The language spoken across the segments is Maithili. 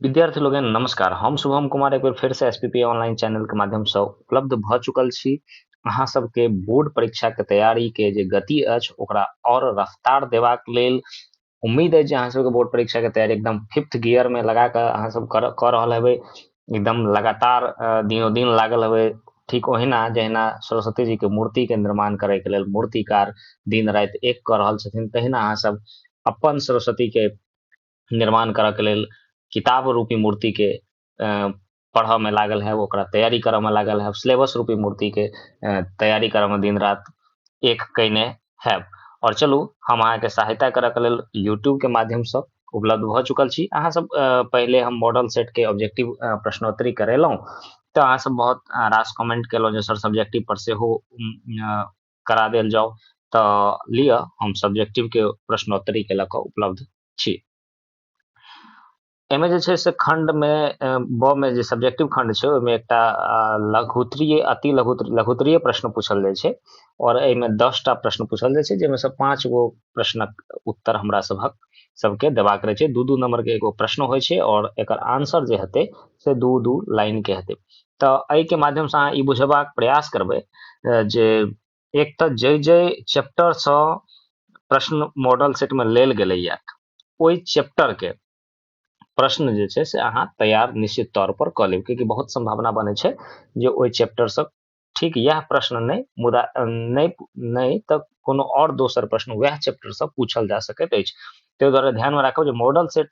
विद्यार्थी लोगन नमस्कार। हम शुभम कुमार एक बेर फेर से एसपीपी ऑनलाइन चैनल के माध्यम से उपलब्ध भ चुकल छी। अहाँ सबके बोर्ड परीक्षा के तैयारी के जे गति अछि ओकरा और रफ्तार देबाक लेल उम्मीद अछि जे अहाँ सबके बोर्ड परीक्षा के तैयारी एकदम फिफ्थ गियर में लगा के अहाँ सब कर रहल हेबै, एकदम लगातार दिनों दिन लागल हेबै। ठीक ओहिना जहिना सरस्वती जी के मूर्ति के निर्माण करे के लेल मूर्तिकार दिन राति एक कऽ रहल छथिन, तहिना अहाँ सब अपन सरस्वती के निर्माण करऽ के लेल किताब रूपी मूर्ति के पढ़ऽ में लागल है, ओकरा तैयारी करऽ में लागल है, सिलेबस रूपी मूर्ति के तैयारी करऽ में दिन राति एक कयने हैब। और चलू हम अहाँके सहायता करऽ के लेल यूट्यूब के माध्यम से उपलब्ध भऽ चुकल छी। अहाँ सब पहिले हम मॉडल सेट के ऑब्जेक्टिव प्रश्नोत्तरी करेलहुँ तऽ अहाँ सब बहुत रास कमेंट केलहुँ जे सर सब्जेक्टिव पर सेहो करा देल जाउ, तऽ लिअ हम सब्जेक्टिव के प्रश्नोत्तरी के लऽ कऽ उपलब्ध छी। एहिमे जे छै से खंड में ब में जे सब्जेक्टिव खंड छै ओहिमे एकटा लघुत्तरीय अति लघुत्तरीय प्रश्न पूछल जाइ छै और एहिमे 10टा प्रश्न पूछल जाइ छै, जाहिमे से 5 गो प्रश्नक उत्तर हमरा सभक सबके देबाक रहै छै। 2-2 नंबर के एगो प्रश्न होइ छै और एकर आंसर जे हेतै से 2-2 लाइन के हेतै। तऽ एहिके माध्यम से अहाँ ई बुझबाक प्रयास करबै जे एक तऽ जै जै चैप्टर सँ प्रश्न मॉडल सेट में लेल गेलैया ओहि चैप्टर के प्रश्न जे छै से अहाँ तैयार निश्चित तौर पर कऽ लेब, कियाकि बहुत संभावना बनै छै जे ओहि चैप्टर सँ ठीक इएह प्रश्न नहि मुदा नहि तऽ कोनो और दोसर प्रश्न वएह चैप्टर सँ पूछल जा सकैत अछि। ताहि दुआरे ध्यान में राखब जे मॉडल सेट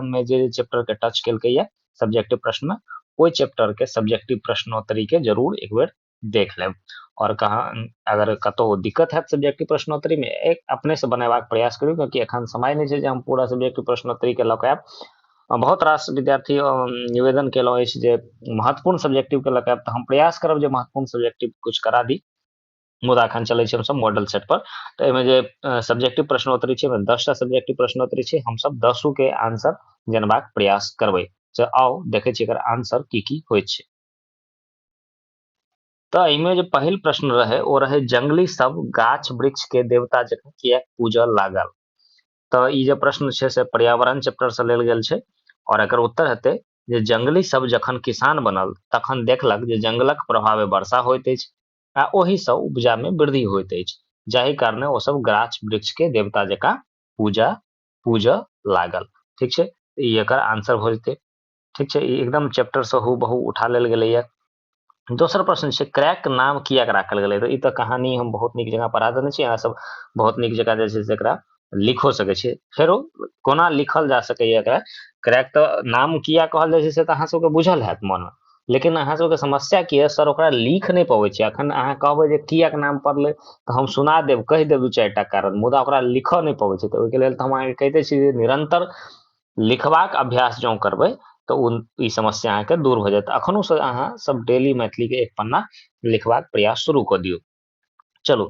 में जे चैप्टर के टच केलकैया सब्जेक्टिव प्रश्न में, ओहि चैप्टर के सब्जेक्टिव प्रश्नोत्तरी के जरूर एक बेर देख लेब। और कहाँ अगर कतौ दिक्कत हैत सब्जेक्टिव प्रश्नोत्तरी में एक अपने से बनेबाक प्रयास करू, क्योंकि एखन समय नहीं छै जे हम पूरा सब्जेक्टिव प्रश्नोत्तरी के लऽ कऽ आयब। बहुत रास विद्यार्थी निवेदन केलहुँ अछि जे महत्वपूर्ण सब्जेक्टिव के लऽ कऽ आयब, तऽ हम प्रयास करब जे महत्वपूर्ण सब्जेक्टिव कुछ करा दी, मुदा एखन चलै छी हमसब मॉडल सेट पर। तऽ एहिमे जे सब्जेक्टिव प्रश्नोत्तरी छै ओहिमे 10टा सब्जेक्टिव प्रश्नोत्तरी छै, हमसब 10 के आंसर जनबाक प्रयास करबै। तऽ आउ देखै छी एकर आंसर की की होइ छै। तऽ एहिमे जे पहिल प्रश्न रहे ओ रहे जंगली सब गाछ वृक्ष के देवता जकाँ किएक पूजऽ लागल। तऽ ई जे प्रश्न छै से पर्यावरण चैप्टर से लेल गेल छै और एकर उत्तर हेतै जे जंगली सब जखन किसान बनल तखन देखलक जे जंगलक प्रभावे वर्षा होइत अछि आ ओहि सँ उपजा में वृद्धि होइत अछि, जाहि कारणे ओ सब गाछ वृक्ष के देवता जकाँ पूजऽ लागल। ठीक छै, ई एकर आंसर भऽ जेतै। ठीक छै, ई एकदम चैप्टर से हूबहू उठा लेल गेलैया। दोसर प्रश्न छै क्रैक नाम किएक राखल गेलै। तऽ ई तऽ कहानी हम बहुत नीक जकाँ पढ़ा देने छी, अहाँ सब बहुत नीक जकाँ जे छै से एकरा लिखो सकै छी। फेरो कोना लिखल जा सकैया एकरा, क्रैक तऽ नाम किया कहल जाइ छै से तऽ अहाँ सबके बुझल हैत मनमे, लेकिन अहाँ सबके समस्या की यऽ सर ओकरा लिख नहि पबै छी। अखन अहाँ कहबै जे किएक नाम पड़लै तऽ हम सुना देब, कहि देब 2-4टा कारण, मुदा ओकरा लिखऽ नहि पबै छी। तऽ ओहिके लेल तऽ हम अहाँके कहिते छी जे निरन्तर लिखबाक अभ्यास जँ करबै तऽ ओ ई समस्या अहाँके दूर भऽ जायत। अखनो से अहाँ सब डेली मैथिली के एक पन्ना लिखबाक प्रयास शुरू कऽ दियौ। चलू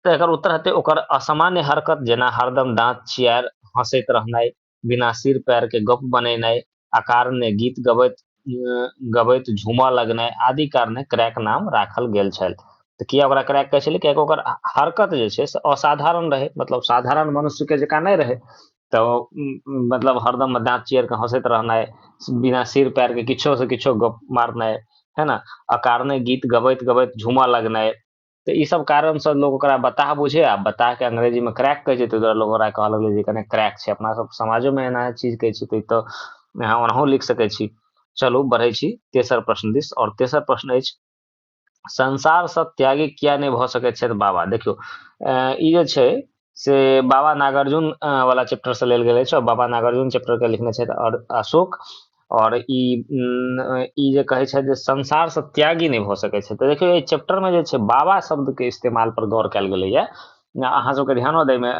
तऽ एकर उत्तर हेतै ओकर असामान्य हरकत जेना हरदम दाँत चियार हँसैत रहनाइ, बिना सिर पैर के गप बनेनाइ, अकारणे गीत गबैत गबैत झूमऽ लगनाइ आदि कारणे क्रैक नाम राखल गेल छल। तऽ किया ओकरा क्रैक कहै छलै, कियाकि ओकर हरकत जे छै से असाधारण रहै, मतलब साधारण मनुष्य के जकाँ नहि रहै। तऽ मतलब हरदम दाँत चियर के हँसैत रहनाइ, बिना सिर पैर के किछो से किछो गप मारनाइ, है ना, अकारणे गीत गबैत गबैत झूमऽ लगनाइ, तऽ ई सब कारण से लोग ओकरा बताह बुझे आ बताह के अंग्रेजी में क्रैक कहै छै, ताहि दुआरे लोग ओकरा कहऽ लगलै जे कने क्रैक छै। अपना सब समाजो में एना चीज कहै छी, तऽ अहाँ ओनाहो लिख सकै छी। चलू बढ़ै छी तेसर प्रश्न दिस, और तेसर प्रश्न अछि संसार सँ त्यागी किया नहि भऽ सकैत छथि बाबा। देखियौ ई जे छै से बाबा नागार्जुन वाला चैप्टर से लेल गेल अछि और बाबा नागार्जुन चैप्टर के लिखने छथि और अशोक, और ई जे कहै छथि जे संसार सँ त्यागी नहि भऽ सकै छै। तऽ देखियौ एहि चैप्टर में जे छै बाबा शब्द के इस्तेमाल पर गौर कयल गेलैया। अहाँ सबके ध्यानो दै में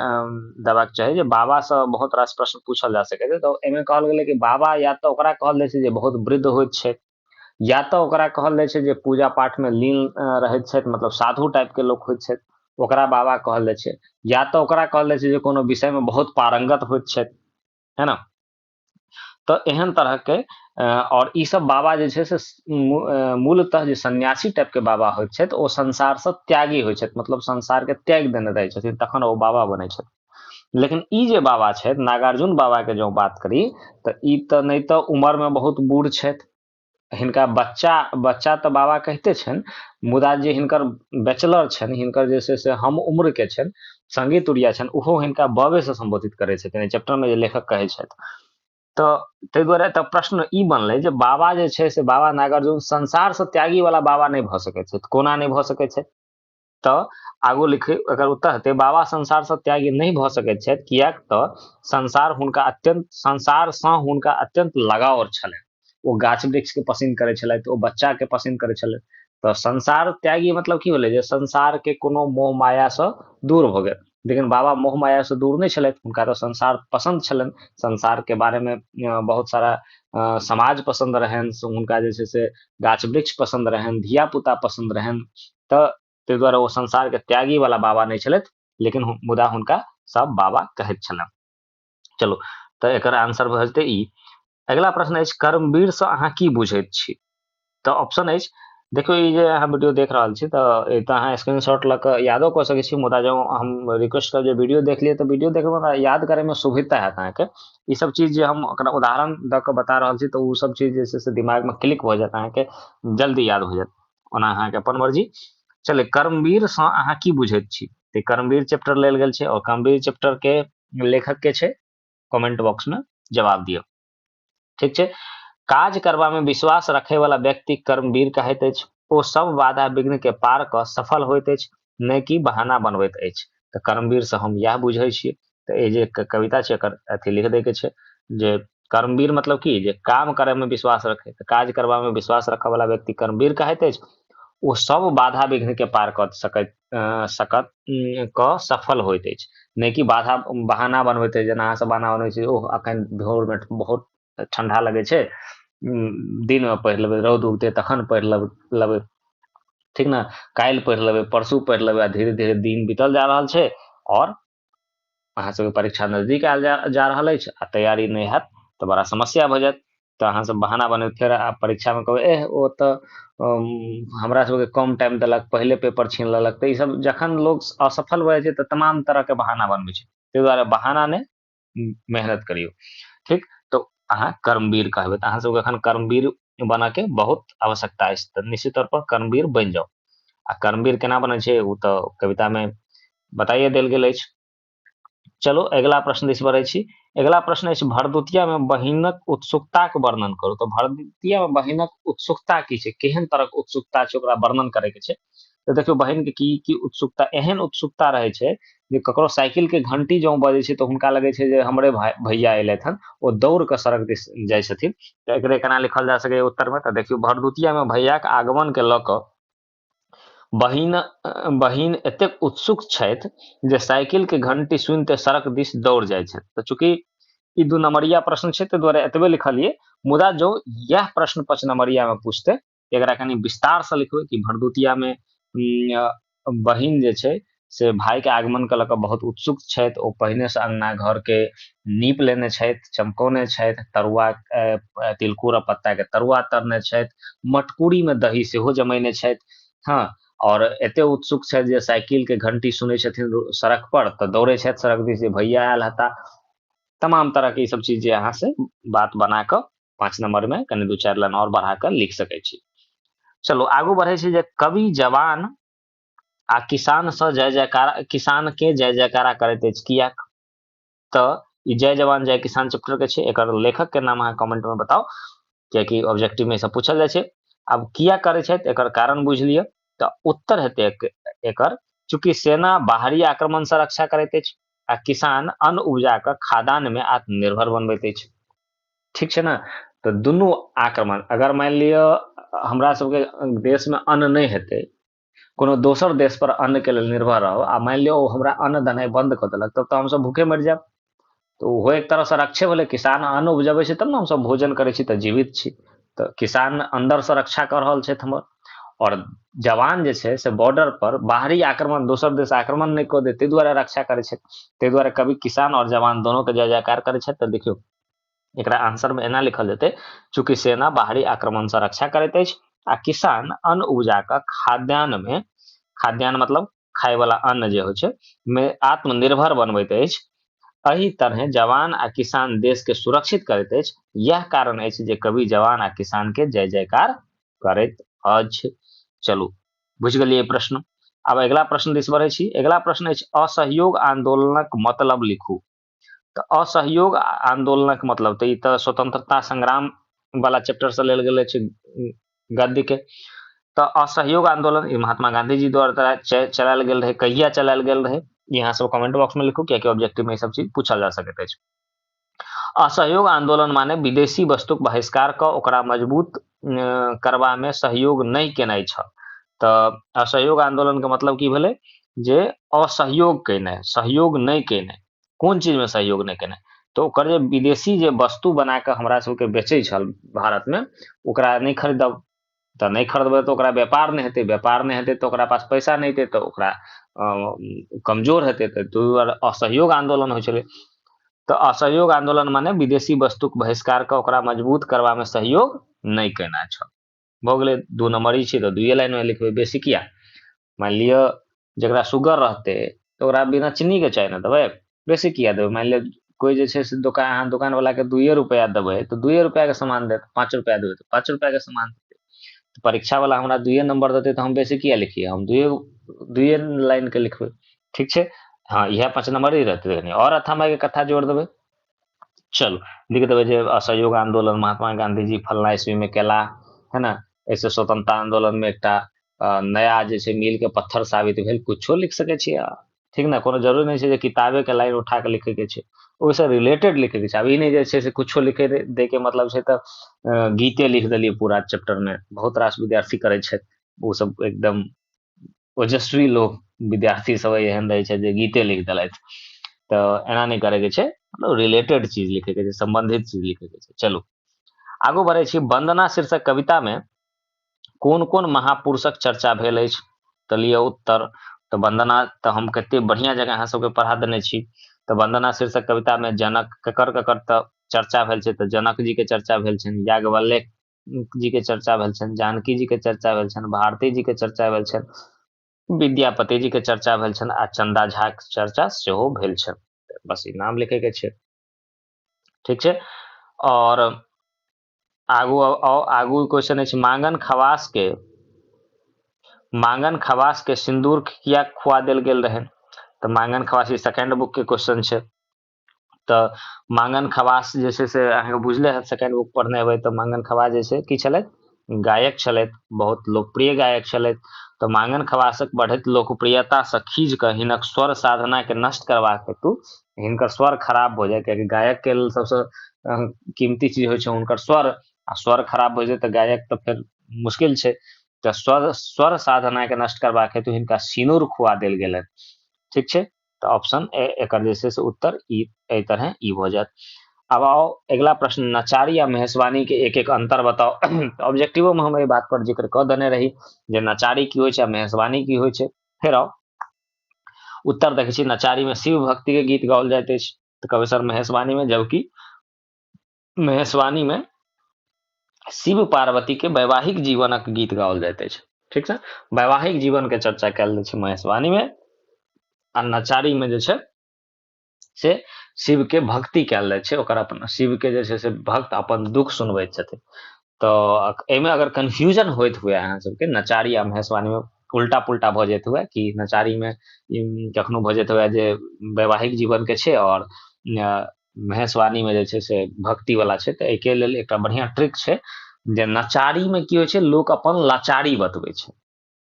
देबाक चाही जे बाबा सँ बहुत रास प्रश्न पूछल जा सकै छै। तऽ एहिमे कहल गेलै कि बाबा या तऽ ओकरा कहल जाइ छै जे बहुत वृद्ध होइत छै, या तऽ ओकरा कहल जाइ छै जे पूजा पाठ में लीन रहैत छथि, मतलब साधु टाइप के लोक होइत छथि, ओकरा बाबा कहल जाइ छै, या तऽ ओकरा कहल जाइ छै जे कोनो विषय में बहुत पारंगत होइत छथि, है ना। तऽ एहन तरह के और ई सब बाबा जे छै से मूलतः जे सन्यासी टाइप के बाबा होइत छथि ओ संसार सँ त्यागी होइत छथि, मतलब संसार के त्यागि देने रहै छथिन तखन ओ बाबा बनै छथि। लेकिन ई जे बाबा छथि, नागार्जुन बाबा के जँ बात करी तऽ ई तऽ नहि तऽ उमर मे बहुत बूढ़ छथि, हिनका बच्चा बच्चा तऽ बाबा कहिते छनि, मुदा जे हिनकर बैचलर छनि, हिनकर जे छै से हम उम्र के छनि, संगी तुरिया छनि, ओहो हिनका बबे से संबोधित करै छथिन, एहि चैप्टर मे जे लेखक कहै छथि। तऽ ताहि दुआरे तऽ प्रश्न ई बनलै जे बाबा जे छै से बाबा नागार्जुन संसार से त्यागी वाला बाबा नहि भऽ सकैत छथि। कोना नहि भऽ सकैत छथि? तऽ आगू लिखी, एकर उत्तर हेतै बाबा संसार से त्यागी नहि भऽ सकैत छथि, किएक तऽ संसार हुनका अत्यंत, संसार सँ हुनका अत्यंत लगाव छलनि। ओ गाछ वृक्ष के पसंद करै छलथि, ओ बच्चा के पसंद करै छलथि। तऽ संसार त्यागी मतलब की भेलै जे संसार के कोनो मोह माया सँ दूर भऽ गेल। लेकिन बाबा मोह माया सँ दूर नहि छलथि, हुनका तऽ संसार पसंद छलनि, संसार के बारे में बहुत सारा समाज पसंद रहनि, हुनका जे छै से गाछ वृक्ष पसंद रहनि, धिया पुता पसंद रहनि। तऽ ताहि दुआरे ओ संसार के त्यागी वाला बाबा नहि छलथि, लेकिन मुदा हुनका सब बाबा कहैत छलनि। चलू तऽ एकर आंसर भऽ जेतै ई। अगिला प्रश्न अछि, कर्मवीर सँ अहाँ की बुझैत छी? तऽ ऑप्शन अछि, देखियौ ई जे अहाँ वीडियो देख रहल छी तऽ ई तऽ अहाँ स्क्रीनशॉट लऽ कऽ यादो कऽ सकै छी, मुदा जँ हम रिक्वेस्ट करब जे वीडियो देख लिअ तऽ वीडियो देखबै याद करैमे सुविधा हैत अहाँके। ई सब चीज जे हम ओकरा उदाहरण दऽ कऽ बता रहल छी तऽ ओ सब चीज जे छै से दिमागमे क्लिक भऽ जायत, अहाँके जल्दी याद हो जायत। ओना अहाँके अपन मर्जी। चले, कर्मवीर सँ अहाँ की बुझैत छी? तऽ कर्मवीर चैप्टर लेल गेल छै और कर्मवीर चैप्टर के लेखक के छै, कमेंट बॉक्स में जवाब दियौ। ठीक छै। काज करबा में विश्वास रखे वाला व्यक्ति कर्मवीर कहैत अछि। ओ सब बाधा विघ्न के पार कऽ सफल होइत अछि, नहि कि बहाना बनबैत अछि। तऽ कर्मवीर से हम इएह बुझै छियै। तऽ ई जे कविता छै एकर अथी लिख दै के छै जे कर्मवीर मतलब की जे काम करे में विश्वास रखे, तऽ काज करबा में विश्वास रखऽ वाला व्यक्ति कर्मवीर कहैत अछि। ओ सब बाधा विघ्न के पार कऽ सकैत सकत कऽ सफल होइत अछि, नहि कि बाधा बहाना बनबैत अछि। जेना अहाँ सब बहाना बनबै छी, ओह अखन भोर मे बहुत ठंडा लगै छै, दिन मे पढ़ि लेबै, रौद उगतै तखन पढ़ि लेबै, ठीक ने, काल्हि पढ़ि लेबै, परसू पढ़ि लेबै, आ धीरे धीरे दिन बीतल जा रहल छै और अहाँ सबके परीक्षा नजदीक आयल जा रहल अछि आ तैयारी नहि हैत तऽ बड़ा समस्या भऽ जायत। तऽ अहाँ सब बहाना बनेबै, फेर आब परीक्षा मे कहबै एह ओ तऽ हमरा सबके कम टाइम देलक, पहिले पेपर छीन लेलक। तऽ ई सब जखन लोग असफल भऽ जाइ छै तऽ तमाम तरह के बहाना बनबै छै। ताहि दुआरे बहाना नहि, मेहनत करियौ। ठीक, तऽ अहाँ कर्मवीर कहबै। तऽ अहाँ सबके एखन कर्मवीर बनऽ के बहुत आवश्यकता अछि, तऽ निश्चित तौर पर कर्मवीर बनि जाउ। आ कर्मवीर केना बनै छै ओ तऽ कविता मे बताइए देल गेल अछि। चलो अगिला प्रश्न दिस बढ़ै छी। अगिला प्रश्न अछि, भरदुतिया मे बहिनक उत्सुकताक वर्णन करू। तऽ भरदुतिया मे बहिनक उत्सुकता की छै, केहन तरहक उत्सुकता छै, ओकरा वर्णन करे के छै। तऽ देखियौ बहिन के की की उत्सुकता, एहन उत्सुकता रहै छै जे ककरो साइकिल के घंटी जँ बजै छै तऽ हुनका लगै छै जे हमरे भैया एलथि हन, ओ दौड़ कऽ सड़क दिस जाइ छथिन। तऽ एकरे केना लिखल जा सकैए उत्तर मे? तऽ देखियौ भरदुतिया मे भैयाक आगमन के लऽ कऽ बहिन एतेक उत्सुक छथि जे साइकिल के घंटी सुनिते सड़क दिस दौड़ जाइ छथि। तऽ चूँकि ई 2 नंबरिया प्रश्न छै ताहि दुआरे एतबे लिखलियै, मुदा जँ इएह प्रश्न 5 नंबरिया मे पूछतै एकरा कनि विस्तार से लिखबै कि भरदुतिया मे बहिन जे छै से भाई के आगमन के लऽ कऽ बहुत उत्सुक छथि, ओ पहिने से अंगना घर के नीप लेने छथि, चमकौने छथि, तरुआ तिलकोर आ पत्ता के तरुआ तरने छथि, मटकूरी मे दही सेहो जमेने छथि। हाँ, और एते उत्सुक छथि जे साइकिल के घंटी सुनै छथिन सड़क पर तऽ दौड़े छथि सड़क दिस जे भैया आयल हेता। तमाम तरह के ई सब चीज जे अहाँ से बात बना कऽ 5 नंबर में कनि 2-4 लाइन और बढ़ा कऽ लिख सकै छी। चलो आगू बढ़ै छी जे कवि जवान आ किसान सँ जय जयकारा, किसान के जय जयकारा करैत अछि किएक? तऽ ई जय जवान जय किसान चैप्टर के छै, एकर लेखक के नाम अहाँ कमेंट में बताउ, कियाकि ऑब्जेक्टिव में ई सब पूछल जाइ छै। आब किया करै छथि एकर कारण बुझि लिअ। तऽ उत्तर हेतै एकर, चूँकि सेना बाहरी आक्रमण सँ रक्षा करैत अछि आ किसान अन्न उपजा कऽ खाद्यान्न में आत्मनिर्भर बनबैत अछि। ठीक छै ने? तऽ दुनू आक्रमण, अगर मानि लिअ हमरा सबके देश में अन्न नहि हेतै, कोनो दोसर देश पर अन्न के लेल निर्भर रहब आ मानि लिअ ओ हमरा अन्न देनाइ बंद कऽ देलक, तब तऽ हमसब भूखे मरि जायब। तऽ ओहो एक तरहसँ रक्षे भेलै, किसान अन्न उपजबै छै तब ने हमसब भोजन करै छी तऽ जीवित छी। तऽ किसान अन्दरसँ रक्षा कऽ रहल छथि हमर, और जवान जे छै से बॉर्डर पर बाहरी आक्रमण, दोसर देश आक्रमण नहि कऽ दे ताहि दुआरे रक्षा करै छथि। ताहि दुआरे कवि किसान और जवान दोनों के जय जयकार करै छथि। तऽ देखियौ एकरा आंसर में एना लिखल जेतै, चूँकि सेना बाहरी आक्रमण सँ रक्षा करैत अछि आ किसान अन्न उपजा कऽ खाद्यान्न में, खाद्यान्न मतलब खाय वाला अन्न जे होइ छै, में आत्मनिर्भर बनबैत अछि, एहि तरहे जवान आ किसान देश के सुरक्षित करैत अछि। यैह कारण अछि जे कवि जवान आ किसान के जय जयकार करैत अछि। चलू, बुझि गेलियै प्रश्न। आब अगिला प्रश्न दिस बढ़ै छी। अगिला प्रश्न अछि असहयोग आंदोलनक मतलब लिखू। तऽ असहयोग आंदोलनक मतलब तऽ ई तऽ स्वतंत्रता संग्राम वाला चैप्टर से लेल गेल अछि गद्य के। तऽ असहयोग आंदोलन ई महात्मा गांधी जी द्वारा चलायल गेल रहै। कहिया चलायल गेल रहै, ई अहाँ सब कमेंट बॉक्स में लिखू, कियाकि ऑब्जेक्टिव में ई सब चीज पूछल जा सकैत अछि। असहयोग आंदोलन माने विदेशी वस्तुक बहिष्कार कऽ ओकरा मजबूत करबा में सहयोग नहि केनाइ छल। तऽ असहयोग आंदोलन के मतलब की भेलै जे असहयोग केनाइ, सहयोग नहि केनाइ। कोन चीज में सहयोग नहि केनाइ, तऽ ओकर जे विदेशी जे वस्तु बना कऽ हमरा सबके बेचै छल भारत में, ओकरा नहि खरीदब। तऽ नहि खरीदबै तऽ ओकरा व्यापार नहि हेतै, व्यापार नहि हेतै तऽ ओकरा पास पैसा नहि हेतै, तऽ ओकरा कमजोर हेतै। तऽ दुआरे असहयोग आंदोलन होइ छलै। तऽ असहयोग आंदोलन माने विदेशी वस्तुक बहिष्कार कऽ ओकरा मजबूत करबा में सहयोग नहि केनाइ छल। भऽ गेलै, 2 नंबर ई छै तऽ 2 लाइन में लिखबै, बेसी किया। मानि लिअ जकरा शुगर रहतै तऽ ओकरा बिना चीनी के चाय ने देबै, बेसी किया देबै। मानि लिअ कोइ जे छै से दोकान, अहाँ दोकान वाला के 2 रुपैआ देबै तऽ 2 रुपैआ के सामान देत, 5 रुपैआ देबै तऽ 5 रुपैआ के सामान देतै। तऽ परीक्षा वाला हमरा 2 नंबर देतै तऽ हम बेसी किया लिखियै, हम 2 लाइन के लिखबै। ठीक छै, हाँ इएह 5 नंबर ही रहतै कनि आओर अथामाई के कथा जोड़ देबै। चलू लिख देबै जे असहयोग आंदोलन महात्मा गांधी जी फलना ईस्वी में केला, है ना। एहिसँ स्वतंत्रता आंदोलन में एकटा नया जे छै मील के पत्थर साबित भेल। कुछो लिख सकै छियै, ठीक ने। कोनो जरूरी नहि छै जे किताबे के लाइन उठा के लिखै के छै, ओहिसँ रिलेटेड लिखै के छै। आब ई नहि जे छै से कुछो लिखै दै के मतलब छै तऽ गीते लिख देलियै पूरा चैप्टर में। बहुत रास विद्यार्थी करै छथि, ओ सब एकदम ओजस्वी लोक विद्यार्थी सब एहन रहै छै जे गीते लिख देलथि। तऽ एना नहि करै के छै, मतलब रिलेटेड चीज लिखै के छै, संबंधित चीज लिखै के छै। चलू आगू बढ़ै छी। वंदना शीर्षक कविता में कोन कोन महापुरुषक चर्चा भेल अछि, तऽ लिअ उत्तर। तऽ वंदना तऽ हम कते बढ़िया जगह अहाँ सबके पढ़ा देने छी। तऽ वंदना शीर्षक कविता में जनक ककर ककर तऽ चर्चा भेल छै, तऽ जनक जी के चर्चा भेल छनि, याज्ञवल्क्य जी के चर्चा भेल छनि, जानकी जी के चर्चा भेल छनि, भारती जी के चर्चा भेल छनि, विद्यापति जी के चर्चा भेल छनि आ चंदा झा के चर्चा सेहो भेल छनि। बस ई नाम लिखे के छै, ठीक छै। और आगू आगू क्वेश्चन अछि, मांगन खवास के सिंदूर किया खुआ देल गेल रहे। तऽ मांगन खवास ई सेकेंड बुक के क्वेश्चन छै। तऽ मांगन खवास जे छै से अहाँके बुझले हैत, सेकेंड बुक पढ़ने हेबै। तऽ मांगन खवास जे छै की छलथि, गायक छलथि, बहुत लोकप्रिय गायक छलथि। तऽ मांगन खवासक बढ़ैत लोकप्रियता से खींच कऽ हिनक स्वर साधना के नष्ट करबाक हेतु हिनकर स्वर खराब भऽ जाय, कियाकि गायक के लेल सबसँ कीमती चीज होइ छै हुनकर स्वर, आ स्वर खराब भऽ जाय तऽ गायक तऽ फेर मुश्किल छै। तऽ स्वर साधना के नष्ट करबाक हेतु हिनका सिनूर खुआ देल गेलनि। ठीक छै, तऽ ऑप्शन ए एकर जे छै से उत्तर ई एहि तरह ई भऽ जायत। आब आउ अगिला प्रश्न, नचारी आ महेशवाणी के एक एक अंतर बताउ। ऑब्जेक्टिवो में हम एहि बात पर जिक्र कऽ देने रही जे नचारी की होइ छै आ महेशवाणी की होइ छै। फेर आउ उत्तर देखै छी, नचारी में शिव भक्ति के गीत गाओल जाइत अछि तऽ कहबै सर महेशवाणी में, जबकि महेशवाणी में शिव पार्वती के वैवाहिक जीवनक गीत गाओल जाइत अछि। ठीक छै, वैवाहिक जीवन के चर्चा कयल जाइ छै महेशवाणी में, आ नचारी में जे छै से शिव के भक्ति कयल जाइ छै, ओकर अपन शिव के जे छै से भक्त अपन दुख सुनबैत छथिन। तऽ एहिमे अगर कन्फ्यूजन होइत हुए अहाँ सबके, नचारी आ महेशवाणी में उल्टा पुल्टा भऽ जाइत हुए, कि नचारी में कखनो भऽ जाइत हुए जे वैवाहिक जीवन के छै और महेशवाणी में जे छै से भक्ति वाला छै, तऽ एहिके लेल एकटा बढ़िया ट्रिक छै जे नचारी में की होइ छै, लोक अपन लाचारी बतबै छै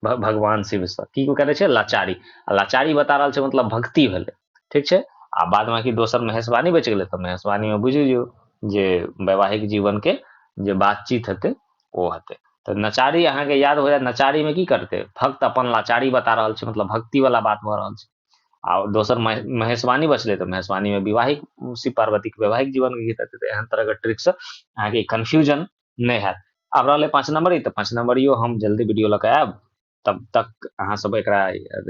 भगवान शिव से। की करै छै, लाचारी, आ लाचारी बता रहल छै मतलब भक्ति भेलै। ठीक छै, आ बाद बाकी दोसर महेशवाणी बचि गेलै, तऽ महेशवाणी में बुझि लियौ जे वैवाहिक जीवन के जे बातचीत हेतै ओ हेतै। तऽ नचारी अहाँके याद हो जायत, नचारी में की करतै, भक्त अपन लाचारी बता रहल छै, मतलब भक्ति वाला बात भऽ रहल छै। आ दोसर महेशवाणी बचलै तऽ महेशवाणी में विवाहिक शिव पार्वती के वैवाहिक जीवन के गीत हेतै। तऽ एहन तरह के ट्रिक से अहाँके कन्फ्यूजन नहि हैत। आब रहलै 5 नंबर, तऽ 5 नंबरियो हम जल्दी वीडियो लऽ कऽ आयब, तब तक अहाँ सब एकरा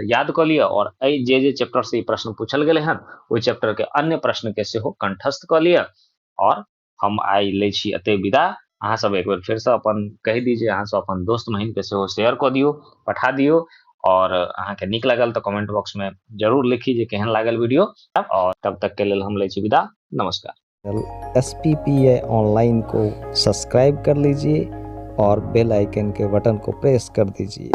याद कऽ लिअ और एहि जे जे चैप्टर से ई प्रश्न पूछल गेलै हन ओहि चैप्टर के अन्य प्रश्न के सेहो कंठस्थ कऽ लिअ। और हम आइ लै छी एते विदा। अहाँ सब एक बेर फेरसँ अपन कहि दी जे अहाँ सब अपन दोस्त महीन के सेहो शेयर कऽ दियौ, पठा दियौ। और अहाँके नीक लागल तऽ कमेंट बॉक्स में जरूर लिखी जे केहन लागल वीडियो। और तब तक के लेल हम लै छी विदा, नमस्कार। S P P A online को सब्सक्राइब कर लीजिए और बेल आइकन के बटन को प्रेस कर दीजिए।